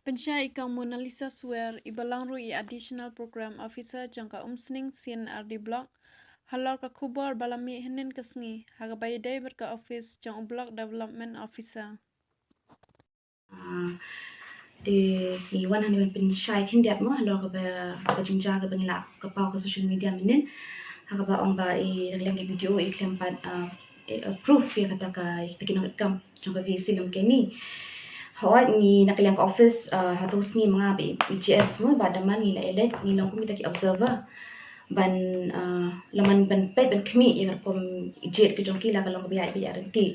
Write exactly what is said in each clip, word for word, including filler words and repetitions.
Pynshai i kong Monalisa Swer, i ba long ruh i Additional Program Officer jong ka Umsning C and R D Block, halor ka khubor ba la mih hynnin ka sngi ha kaba ïadei bad ka office jong u Block Development Officer. Ah, te ngi wan hangne ban pynshai khyndiat mo halor kaba, ka jingjia kaba ngi la ka paw ka social media mynnin, ha kaba ong ba i na ka liang ka video i khlem pat, ah, eh, proof ïa kata ka, ïa kita ki nongkit kam jong ka VAC lum keni. Hooid, ngi na ka liang ka office, ah, hato sngi ma nga bad i GS mo bad daman ngi la elect, ngi long kum kita ki observer ban, ah, lem ban peit ban khmih ïa ka rukom jied ka jong ki la ka long kaba ïaid beit ïaid ryntih.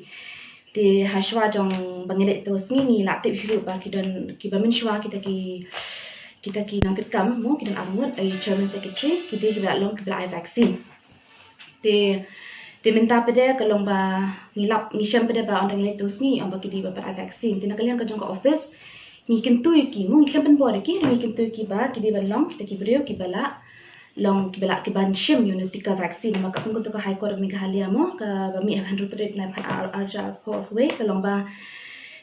Te ha shuwa jong ba ngi leit hato sngi ngi la tip hi ruh ba ki don, kiba mynshuwa kita ki, kita ki nongkit kam mo ki don arngut, i chairman, secretary, ki dei kiba la long kiba la ai vaccine. Te, te mynta pat de ka long ba ngi lap, ngi shem pat de ba ynda ngi leit hato sngi ong ba ki dei ban ai vaccine. Te na ka liang ka jong ka office ngi kyntu ïa ki mo, ngi khlem pynbor ïa ki, ngi kyntu ïa ki ba ki dei ban long kita ki briew kiba la long, kiba la, kiban shim ïa une u tika vaccine. Namar ka pynkup to ka High Court of Meghalaya mo, kaba mih ha ka hynriew tarik Naiphang ar hajar arphew wei, ka long ba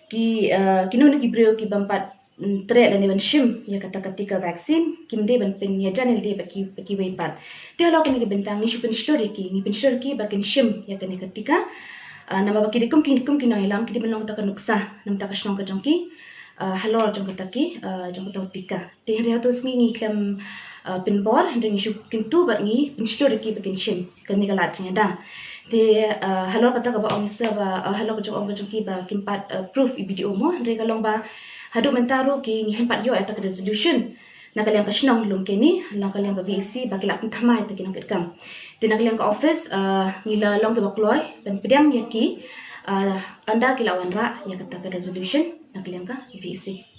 ki, eh, kino kino ki briew ki bym pat, mm, treh lane ban shim ïa kata ka tika vaccine, kim dei ban pynïajan ïalade bad ki, bad kiwei pat. Te halor kane ka bynta ngi shu pynshlur ïa ki, ngi pynshlur ïa ki ba kin shim ïa kane ka tika. Ah, namar ba ki dei kum ki, kum ki nongïalam, ki dei ban long kata ka nuksa na bynta ka shnong ka jong ki, ah, halor jong kata ki, ah, jong kata u tika. Te hynrei hato sngi ngi khlem, ah, pynbor, hynrei ngi shu kyntu bad ngi pynshlur ïa ki ba kin shim, kane ka lad jingïada. Te, ah, halor kata kaba ong i sir ba, ah, halor ka jong ong ka jong ki ba kim pat, ah, proof i video mo, hynrei ka long ba haduh mynta ruh ki ngi hynrei pat ïoh ïa kata ka resolution na ka liang ka shnong lum keni, na ka liang ka VAC ba ki la pynthymmai ïa kita ki nongkit kam. Te na ka liang ka office, ah, ngi la long kiba kloi ban pdiang ïa ki, ah, ynda ki la wanrah ïa kata ka resolution na ka liang ka VAC.